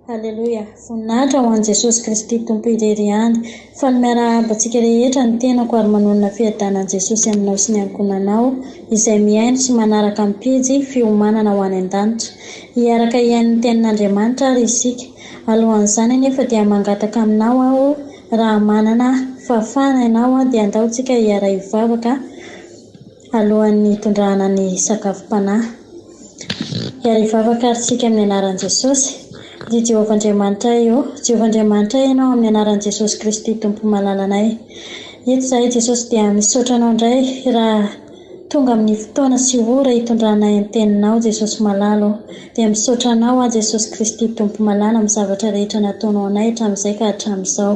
Aleloia! Voninahitra ho an'i Jesosy Kristy Tompo irery ihany. Faly miarahaba antsika rehetra ny tenako ary manonona fiadanan'i Jesosy aminao sy ny ankohonanao izay mihaino sy manaraka ny pejy fiomanana ho any an-danitra. Hiaraka hihaino ny tenin'Andriamanitra ary isika. Alohan'izany anefa dia mangataka aminao aho raha manana fahafahana ianao dia andao tsika hiara-hivavaka alohan'ny hitondrana ny sakafom-panahy. Hiara-hivavaka ary tsika amin'ny anaran'i Jesosy. Ry Jehovah Andriamanitray ô, Jehovah Andriamanitray Ianao amin'ny anaran'i Jesosy Kristy Tompo malalanay. Eto izahay Jesosy dia misaotra Anao indray raha tonga amin'ny fotoana sy ora hitondranay ny teninao Jesosy malala ô. Dia misaotra Anao aho Jesosy Kristy Tompo malala amin'ny zavatra rehetra nataonao anay hatramin'izay ka hatramin'izao.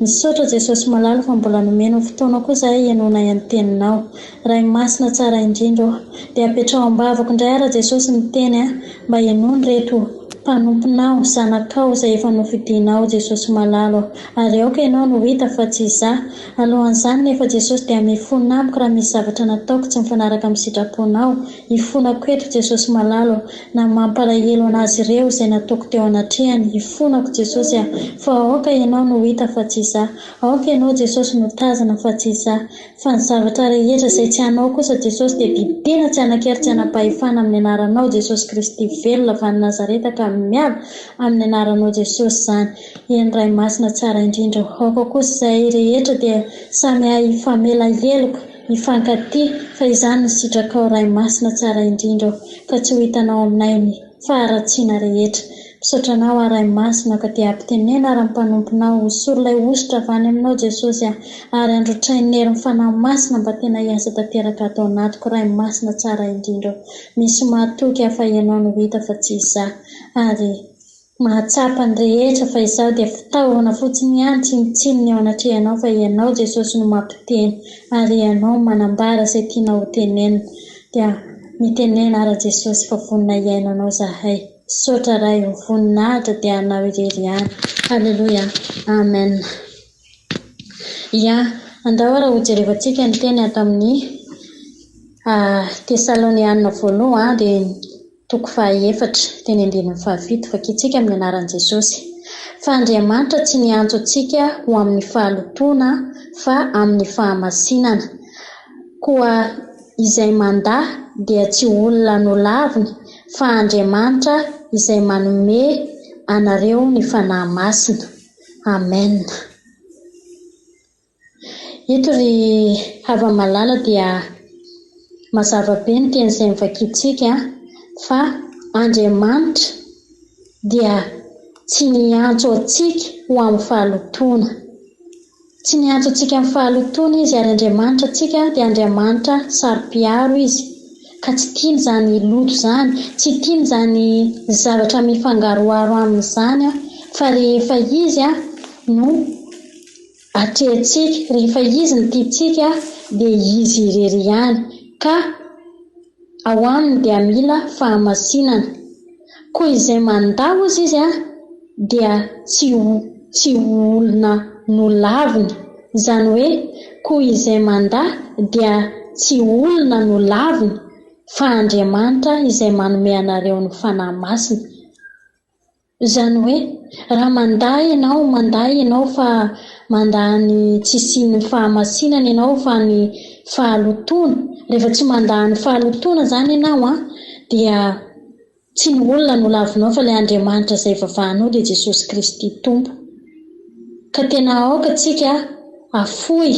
Misaotra Jesosy malala fa mbola nomenao fotoana koa izahay henoanay ny teninao. Ray masina tsara indrindra ô! Dia apetraho am-bavako indray ara Jesosy ny teny a! Mba henoiny reto mpanomponao, zanakao izay efa nofidinao Jesosy malala ô! Ary aoka ianao no hita fa tsy izaho. Alohan'izany nefa Jesosy dia mifona amiko raha misy zavatra nataoko tsy mifanaraka amin'ny sitraponao. Ifonako eto Jesosy malala ô! Na mampalahelo an'azy ireo izay nataoko teo anatrehany, ifonako Jesosy a! Fa aoka ianao no hita fa tsy izaho. Aoka ianao Jesosy no tazana fa tsy izaho. Fa ny zavatra rehetra izay tsy anao kosa Jesosy dia didina tsy hanan-kery tsy hanam-pahefana amin'ny anaranao Jesosy Kristy velona avy any Nazareta ka miala amin'ny anaranao Jesosy izany. Eny Ray Masina tsara indrindra ô. Aoka kosa izahay rehetra dia samy hahay hifamela heloka, hifankatia, fa izany no sitrakao Ray Masina tsara indrindra ô, ka tsy ho hitanao aminay ny faharatsiana rehetra. Misaotra anao aho Ray Masina ka dia ampiteneno ary ny mpanomponao hosory ilay hosotra avy any aminao Jesosy a! ary androtrain'ny herin'ny Fanahy Masina mba tena hiasa tanteraka ato anatiko Ray Masina tsara indrindra o! Misy mahatoky aho fa ianao no hita fa tsy izaho ary mahatsapa ny rehetra fa izaho dia fitaovana fotsiny ihany tsinontsinona eo anatrehanao fa ianao Jesosy no mampiteny ary ianao no manambara izay tianao ho tenenina dia mitenena ara Jesosy fa vonona hihaino anao zahay. Misaotra Ray o, voninahitra dia anao irery ihany. Haleloia. Amen. Ya, andao ara ho jerevantsika ny teny ato amin'ny Tesalonianina voalohany dia toko fahaefatra, teny andininy fahafito, vakintsika amin'ny anaran'i Jesosy. Fa Andriamanitra tsy niantso antsika ho amin'ny fahalotoana fa amin'ny fahamasinana. Koa izay mandà dia tsy olona nolaviny fa Andriamanitra izay manome anareo ny Fanahy Masina. Amen. Eto ry hava-malala dia mazava be ny teny izay novakintsika fa Andriamanitra dia tsy niantso antsika ho amin'ny fahalotoana. Tsy niantso antsika amin'ny fahalotoana Izy ary Andriamanitra antsika dia Andriamanitra saro-piaro Izy ka tsy tiany izany loto izany, tsy tiany izany zavatra mifangaroharo aminy izany fa rehefa Izy no atrehintsika, rehefa Izy no tiantsika dia Izy irery ihany ka ao aminy dia mila fahamasinana. Koa izay mandà hozy izy dia tsy ho tsy ho olona nolaviny. Izany hoe, koa izay mandà dia tsy olona nolaviny fa Andriamanitra izay manome anareo ny Fanahy Masina. Izany hoe, raha mandà ianao, mandà ianao fa mandà ny tsy hisian'ny fahamasinana ianao fa ny fahalotoana, rehefa tsy mandà ny fahalotoana izany ianao an, dia tsy ny olona no lavinao fa ilay Andriamanitra izay ivavahanao dia Jesosy Kristy Tompo. Ka tena aoka tsika hafoy,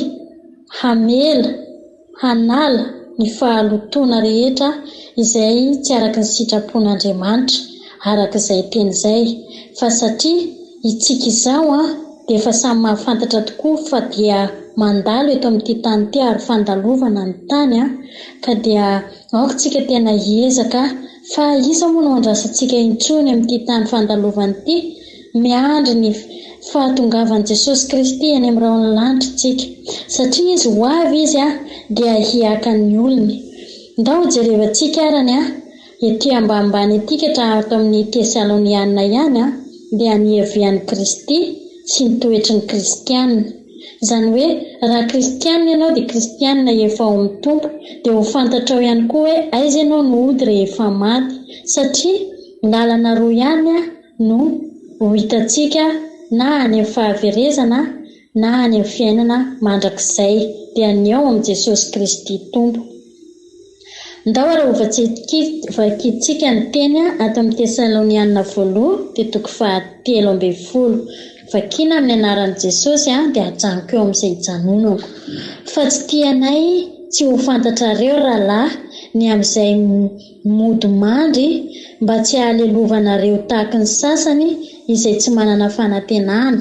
hamela, hanala ny fahalotoana rehetra izay tsy araka ny sitrapon'Andriamanitra, araka izay teny izay, fa satria itsika izao an, dia efa samy mahafantatra tokoa fa dia mandalo eto amin'ity tany ity ary fandalovana ny tany an, ka dia aoka tsika tena hiezaka fa iza moa no andrasantsika intsony amin'ity tany fandalovana ity? Miandry ny fahatongavan'i Jesosy Kristy eny amin'ny rahon'ny lanitra isika. Satria Izy ho avy Izy dia hiaka ny olony. Ndao hojerevantsika arany ety ambanimbany ety ka ato amin'ny Tesaloniana ihany dia ny hiavian'i Kristy sy ny toetry ny Kristiana. Izany hoe raha Kristiana ianao dia Kristiana efa ao amin'ny Tompo dia ho fantatrao ihany koa hoe aiza ianao no hody rehefa maty. Satria lalana roa ihany no. ho hitantsika na any amin'ny fahaverezana na any amin'ny fiainana mandrakizay, dia ny ao amin'i Jesosy Kristy Tompo. Ndao ary hovakintsika ny teny ato amin'ny Tesaloniana voalohany dia toko fahatelo ambin'ny folo. Vakina amin'ny anaran'i Jesosy dia ajanoko eo amin'izay hijanonako. Fa tsy tianay tsy ho fantatrareo rahalahy ny amin'izay mody mandry mba tsy hahalelovanareo tahaky ny sasany izay tsy manana fanantenana.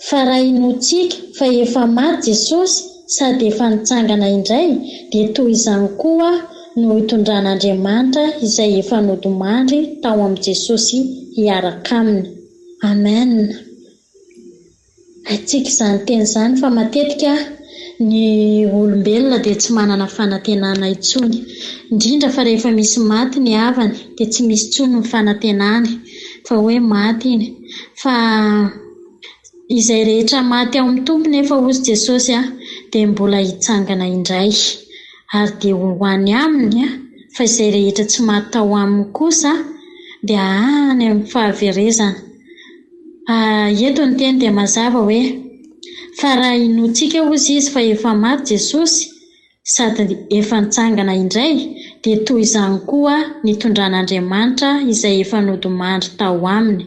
Fa raha inoantsika fa efa maty Jesosy sady efa nitsangana indray dia toy izany koa no hitondran'Andriamanitra izay efa nodimandry tao amin'i Jesosy hiaraka aminy. Amen. Haintsika izany teny izany fa matetika ny olombelona dia tsy manana fanantenana intsony. Indrindra fa rehefa misy maty ny havany dia tsy misy intsony ny fanantenany fa hoe maty iny. Fa izay rehetra maty ao amin'ny Tompo nefa hoy Jesosy dia mbola hitsangana indray ary dia ho any aminy fa izay rehetra tsy maty tao aminy kosa dia any amin'ny fahaverezana. Eto ny teny dia mazava hoe fa raha inoantsika hoy izy fa efa maty Jesosy sady efa nitsangana indray dia toy izany koa nitondran'Andriamanitra izay efa nodimandry tao aminy.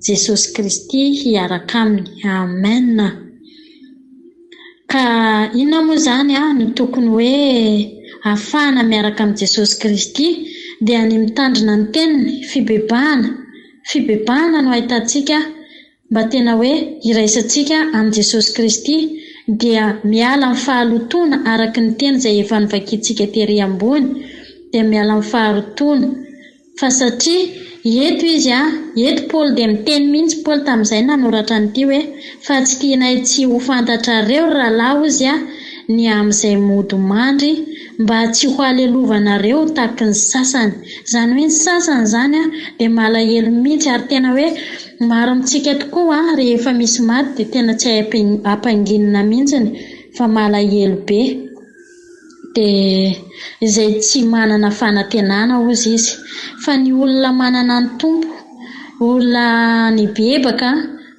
Jesosy Kristy hiaraka aminy. Amen. Ka inona moa izany no tokony hoe ahafahana miaraka amin'i Jesosy Kristy dia ny mitandrina ny teniny, fibebahana. Fibebahana no ahitantsika mba tena hoe iraisantsika amin'i Jesosy Kristy dia miala amin'ny fahalotoana araka ny teny izay efa novakintsika tery ambony dia miala amin'ny fahalotoana. Fa satria eto izy eto Paoly dia miteny mihitsy Paoly tamin'izay nanoratra an'ity hoe fa tsy tianay tsy ho fantatrareo ry rahalahy hozy ny amin'izay mody mandry mba tsy ho halelovanareo tahaky ny sasany. Izany hoe ny sasany izany dia malahelo mihitsy ary tena hoe maro amintsika tokoa rehefa misy maty dia tena tsy hay ampanginina mihitsiny fa malahelo be. Dia izay tsy manana fanantenana hoy izy. Fa ny olona manana ny Tompo, olona nibebaka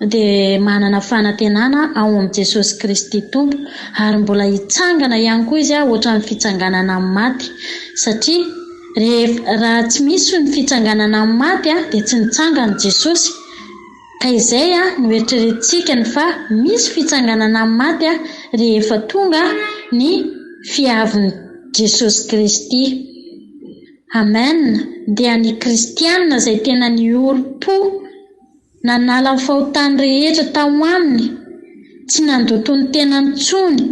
dia manana fanantenana ao amin'i Jesosy Kristy Tompo ary mbola hitsangana ihany koa izy ohatran'ny fitsanganana amin'ny maty satria rehefa raha tsy misy ny fitsanganana amin'ny maty dia tsy nitsangana Jesosy. Ka izay no eritreretintsika ny fa misy fitsanganana amin'ny maty rehefa tonga ny fiavin'i Jesosy Kristy. Amen. Dia ny kristianina izay tena niorim-po nanala ny fahotany rehetra tao aminy, tsy nandoto ny tenany intsony,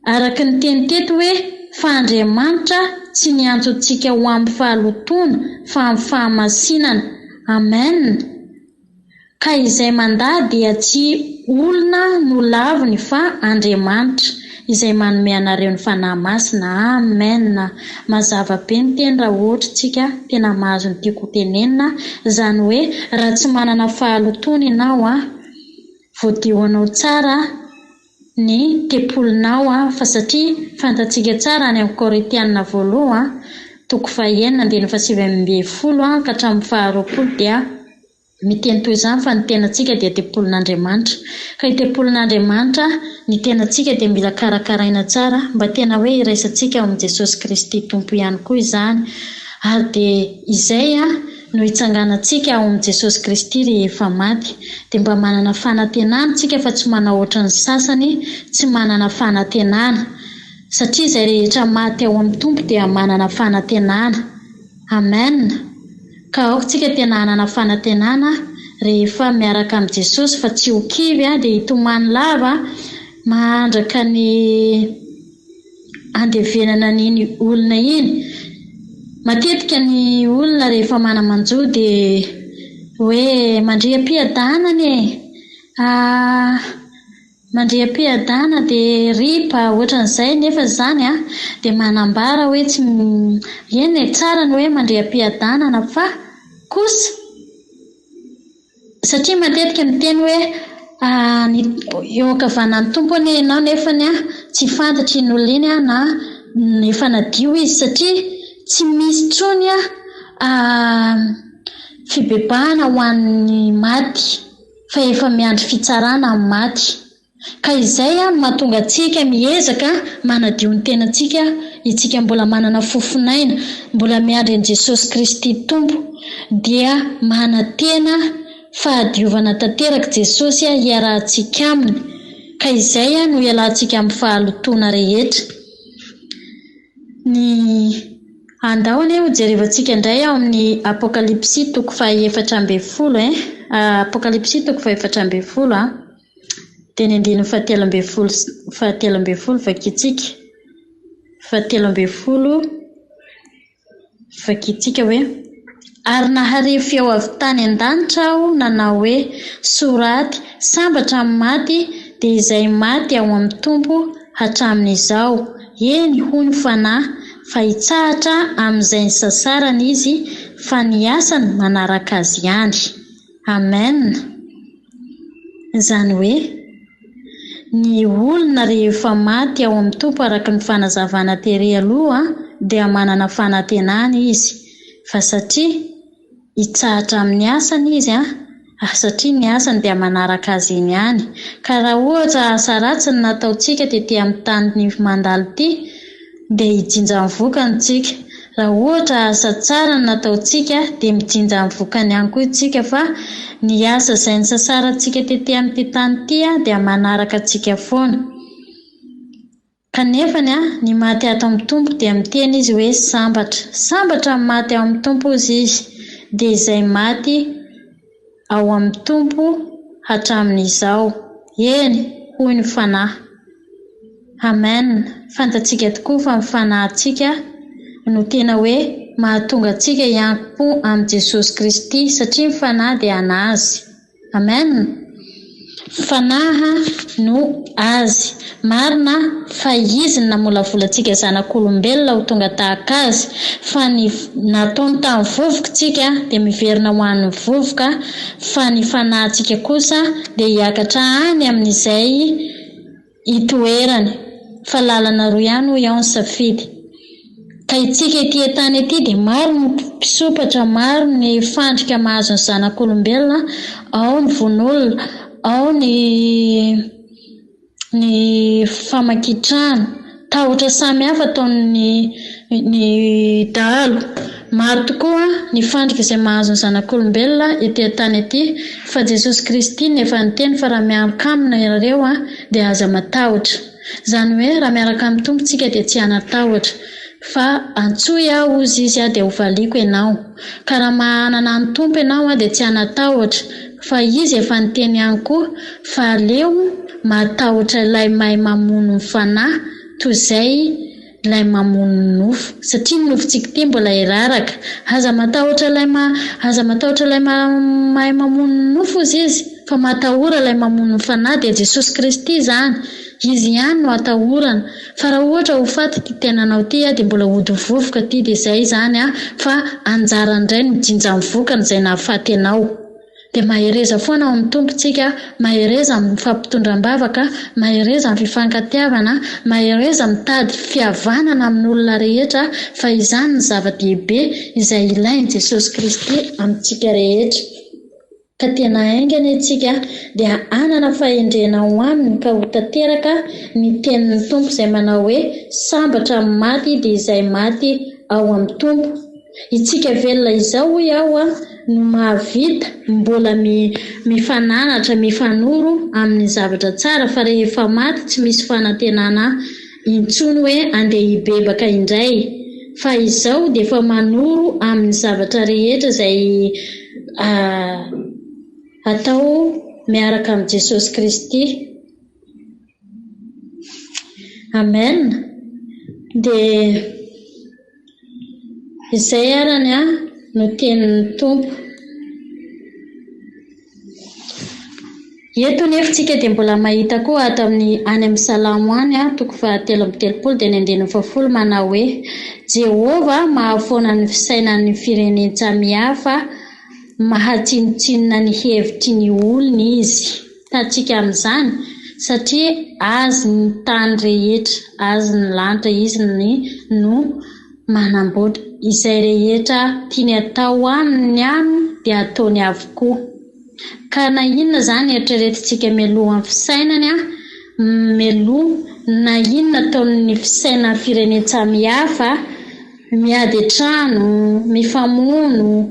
araka ny teny teto hoe fa Andriamanitra tsy niantso antsika ho amin'ny fahalotoana fa amin'ny fahamasinana. Amen. Ka izay mandà dia tsy olona no laviny fa Andriamanitra izay manome anareo ny Fanahy Masina. Amen. Mazava be ny teny raha ohatra tsika tena mahazo ny tiako hotenenina, izany hoe raha tsy manana fahalotoana ianao voadio anao tsara ny tempolinao fa satria fantatsika tsara any amin'ny Korintiana voalohany toko fahenina andininy faha-19 ka hatramin'ny faha-20 dia miteny toy izany fa ny tenantsika dia tempolin'Andriamanitra. Ka io tempolin'Andriamanitra, ny tenantsika dia mila karakaraina tsara mba tena hoe iraisantsika ao amin'i Jesosy Kristy Tompo ihany koa izany. Ary dia izay no hitsanganantsika ao amin'i Jesosy Kristy rehefa maty. Dia mba manana fanantenana isika fa tsy manao ohatran'ny sasany tsy manana fanantenana. Satria izay rehetra maty ao amin'ny Tompo dia manana fanantenana. Amen. Ka aoka tsika tena hanana fanantenana rehefa miaraka amin'i Jesosy fa tsy ho kivy dia hitomany lava mandraka ny andevenana an'iny olona iny. Matetika ny olona rehefa mana-manjo dia hoe mandriam-piadanana e. Mandriam-piadana dia ripa ohatran'izay nefa izany dia manambara hoe tsy eny e tsara ny hoe mandriam-piadanana fa kosa satria matetika miteny hoe ny eo ankavanan'ny Tompo anie ianao nefany tsy fantatry iny olona iny na efa nadio izy satria tsy misy intsony. fibebahana ho an'ny maty fa efa miandry fitsarana ny maty. Ka izay no mahatonga antsika miezaka manadio ny tenantsika, itsika mbola manana fofon'aina, mbola miandry an'i Jesosy Kristy Tompo, dia manantena fahadiovana tanteraka Jesosy hiarahantsika Aminy, ka izay no hialantsika amin'ny fahalotoana rehetra. Ny Andao anie ho jerevantsika indray ao amin'ny Apokalypsy toko faha 14 e. Apokalypsy toko faha 14 a. Dia ny andininy fahatelo ambin'ny folo fahatelo ambin'ny folo vakintsika. Fahatelo ambin'ny folo vakintsika hoe: Ary nahare feo avy tany an-danitra aho nanao hoe, Soraty, sambatra ny maty, dia izay maty ao amin'ny Tompo hatramin'izao. Eny, hoy ny Fanahy, fa hitsahatra amin'izay nisasarany izy, fa ny asany manaraka azy ihany. Amen. Izany hoe, ny olona rehefa maty ao amin'ny Tompo araka ny fanazavana tery aloha dia manana fanantenana izy, fa satria hitsahatra amin'ny asany izy ary satria ny asany dia manaraka azy eny ihany. Ka raha ohatra asa ratsy no nataontsika tety amin'ny tany mandalo ity dia hijinja ny vokany tsika. Raha ohatra asa tsara no nataontsika dia mijinja ny vokany ihany koa isika, fa ny asa izay nisasarantsika tety amin'ity tany ity dia manaraka antsika foana. Kanefa ny maty ato amin'ny Tompo dia miteny izy hoe sambatra. Sambatra ny maty ao amin'ny Tompo hozy izy, dia izay maty ao amin'ny Tompo hatramin'izao. Eny, hoy ny Fanahy. Amen. Fantatsika tokoa fa ny fanahintsika no tena hoe mahatonga antsika hiankim-po amin'i Jesosy Kristy, satria ny fanahy dia an'Azy. Amen. Fanahy no Azy. Marina fa Izy no namolavola antsika zanak'olombelona ho tonga tahaka Azy, fa ny nataony tamin'ny vovoka isika dia miverina ho an'ny vovoka, fa ny fanahintsika kosa dia hiakatra any amin'izay itoerany, fa lalana roa ihany hoy aho ny safidy. Ka itsika ety an-tany ety dia maro ny mpisopatra, maro ny fandrika mahazo ny zanak'olombelona, ao ny vono olona, ao ny ny famakian-trano, tahotra samihafa ataon'ny ny dahalo. Maro tokoa ny fandrika izay mahazo ny zanak'olombelona ety an-tany ety, fa Jesosy Kristy no efa niteny fa raha mialoka aminy ianareo dia aza matahotra. Izany hoe raha miaraka amin'ny Tompo tsika dia tsy hanan-tahotra. Fa antsoy aho hozy Izy dia hovaliako ianao. Ka raha manana ny Tompo ianao dia tsy hanan-tahotra. Fa Izy efa niteny ihany koa fa aleo matahotra ilay mahay mamono ny fanahy toy izay ilay mamono ny nofo. Satria ny nofontsika ity mbola hiraraka. Aza matahotra ilay ma, aza matahotra ilay mahay mamono ny nofo hozy Izy, fa matahora ilay mamono ny fanahy, dia Jesosy Kristy izany. Izy ihany no atahorana. Fa raha ohatra ho faty ity tenanao ity dia mbola hody ho vovoka ity, dia izay izany fa anjarany indray no mijinja ny vokany izay nahafaty anao. Dia mahereza foana ao amin'ny Tompo tsika, mahereza amin'ny fampitondram-bavaka, mahereza amin'ny fifankatiavana, mahereza mitady fihavanana amin'olona rehetra fa izany no zava-dehibe izay ilain'i Jesosy Kristy amintsika rehetra. Ka tena haingana isika dia hanana fahendrena ao aminy ka ho tanteraka ny tenin'ny Tompo izay manao hoe sambatra ny maty dia izay maty ao amin'ny Tompo. Itsika velona izao hoy aho no mahavita mbola mifananatra, mifanoro amin'ny zavatra tsara fa rehefa maty tsy misy fanantenana intsony hoe andeha hibebaka indray fa izao dia efa manoro amin'ny zavatra rehetra izay atao miaraka amin'i Jesosy Kristy. Amen. Dia izay arany no tenin'ny Tompo. Eto nefa tsika dia mbola mahita koa ato amin'ny any amin'ny Salamo any, toko fahatelo amby telopolo dia ny andininy fahafolo manao hoe Jehovah mahafoana ny fisainan'ny firenen-tsamihafa, mahatsinontsinona ny hevitry ny olona izy. Hitantsika amin'izany satria azy ny tany rehetra, azy ny lanitra, izy ny no. Manamboatra izay rehetra tiany atao aminy any dia ataony avokoa. Ka na inona izany eritreretintsika mialohan'ny fisainany an, mialoha na inona ataon'ny fisainan'ny firenen-tsamihafa, miady an-trano, mifamono,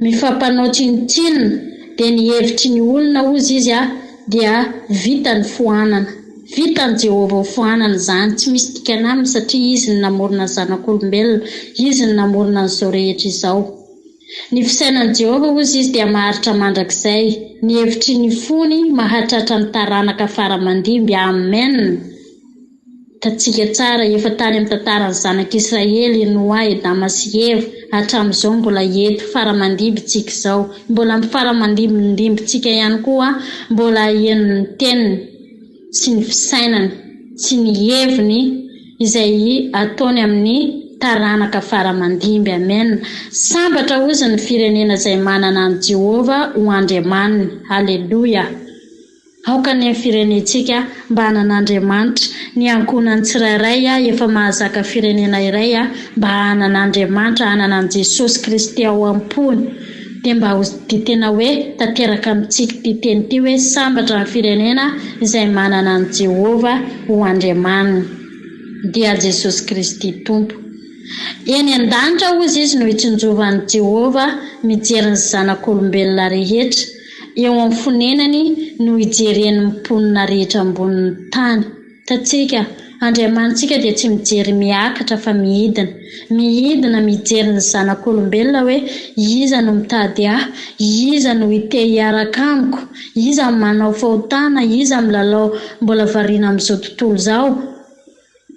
mifampanao tsinontsinona, dia ny hevitry ny olona hozy izy an, dia vita ny foanana. Vitan'i Jehovah ho foanana izany, tsy misy dikany aminy satria izy no namorona ny zanak'olombelona, izy no namorona an'izao rehetra izao. Ny fisainan'i Jehovah, hozy izy, dia maharitra mandrakizay, ny hevitry ny fony mahatratra ny taranaka fara aman-dimby. Amen! Hitantsika tsara, efa tany amin'ny tantaran'ny zanak'Israely, i Noa, Edama sy Eva, hatramin'izao mbola eto fara aman-dimby tsika izao. Mbola amin'ny fara aman-dimbindimbintsika ihany koa, mbola heno ny teniny. sy ny fisainany sy ny heviny izay ataony amin'ny taranaka fara aman-dimby. Amen. Sambatra hozy ny firenena izay manana an'i Jehovah ho Andriamaniny. Haleloia. Aoka anie ny firenentsika mba hanana Andriamanitra, ny ankohonan'ny tsirairay efa mahazaka firenena iray mba hanana Andriamanitra, hanana an'i Jesosy Kristy ao am-pony. Dia mba ho dia tena hoe tanteraka amintsika ity teny ity hoe sambatra ny firenena izay manana an'i Jehovah ho Andriamaniny, dia Jesosy Kristy Tompo. Eny an-danitra hozy izy no itsinjovan'i Jehovah mijery ny zanak'olombelona rehetra, eo amin'ny fonenany no ijereny ny mponina rehetra ambonin'ny tany. Hitantsika, Andriamanitsika dia tsy mijery miakatra fa midina. Midina mijery ny zanak'olombelona hoe iza no mitady ahy, iza no te hiaraka amiko, iza no manao fahotana, iza milalao mbola variana amin'izao tontolo izao.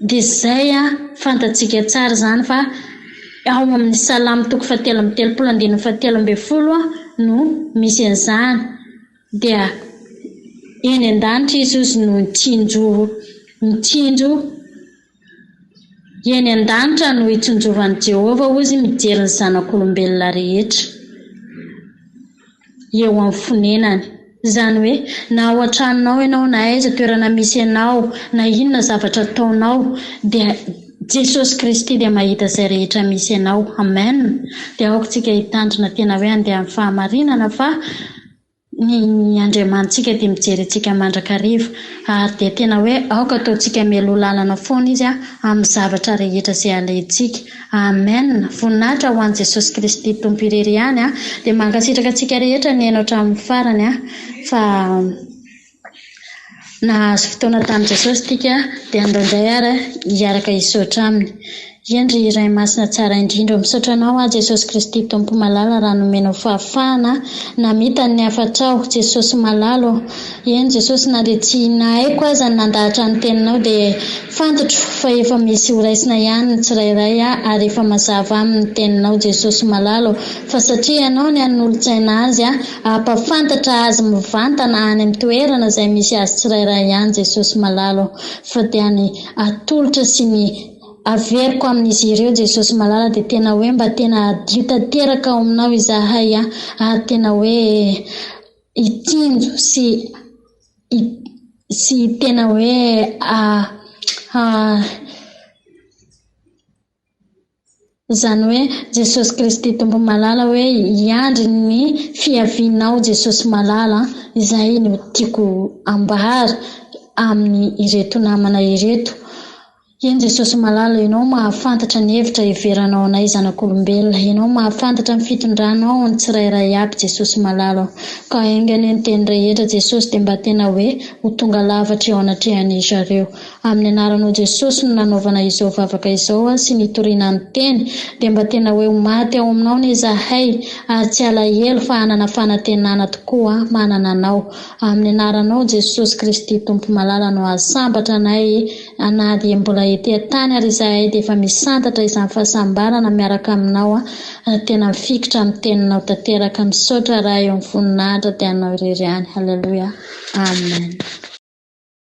Dia izay an, fantatsika tsara izany fa ao amin'ny Salamo toko fahatelo amby telopolo andininy fahatelo ambin'ny folo no misy an'izany. Dia eny an-danitra izy ozy no nitsinjo, mitsinjo, eny an-danitra no itsinjovan'i Jehovah ozy mijery ny zanak'olombelona rehetra eo amin'ny fonenany. Izany hoe, na ao an-tranonao ianao, na aiza toerana misy anao, na inona zavatra ataonao, dia Jesosy Kristy dia mahita izay rehetra misy anao. Amen! Dia aoka isika hitandrina tena hoe handeha amin'ny fahamarinana fa Ny Andriamanitsika dia mijery antsika mandrakariva, ary dia tena hoe aoka ataontsika mialoha lalana foana Izy amin'ny zavatra rehetra izay alehantsika. Amen! Voninahitra ho an'i Jesosy Kristy Tompo irery ihany. Dia mankasitraka antsika rehetra nihaino hatramin'ny farany fa nahazo fotoana tamin'i Jesosy tika dia andao indray ary hiaraka hisaotra Aminy. Eny ry Ray Masina tsara indrindra ô, misaotra Anao aho Jesosy Kristy Tompo malala raha nomenao fahafahana namita ny hafatrao Jesosy malala ô. Eny Jesosy na dia tsy nahaiko aza ny nandahatra ny teninao dia fantatro fa efa misy ho raisina ihany ny tsirairay ary efa mazava aminy ny teninao Jesosy malala ô fa satria Ianao ny hanolotsaina azy hampafantatra azy mivantana any amin'ny toerana izay misy azy tsirairay ihany Jesosy malala ô fa dia ny atolotra sy ny averiko amin'izy ireo Jesosy malala dia tena hoe mba tena hadio tanteraka ao aminao izahay ary tena hoe hitsinjo sy sy tena hoe Izany hoe Jesosy Kristy Tompo malala hoe hiandry ny fiavianao Jesosy malala an, izay no tiako ambara amin'ny ireto namana ireto. Eny Jesosy malala, Ianao mahafantatra ny hevitra heveranao anay zanak'olombelona, Ianao mahafantatra ny fitondranao ny tsirairay aby Jesosy malala o. Ka enga anie ny teny rehetra Jesosy dia mba tena hoe ho tonga lavatra eo anatrehan'i zareo. Amin'ny anaranao Jesosy no nanaovana izao vavaka izao sy nitoriana ny teny, dia mba tena hoe ho maty ao aminao anie izahay ary tsy alahelo fa hanana fanantenana tokoa manana anao. Amin'ny anaranao Jesosy Kristy Tompo malala no hahasambatra anay na dia mbola ety an-tany ary izahay dia efa misantatra izany fahasambarana miaraka aminao tena mifikitra amin'ny teninao tanteraka. Misaotra Ray o, voninahitra dia anao irery ihany. Haleloia. Amen.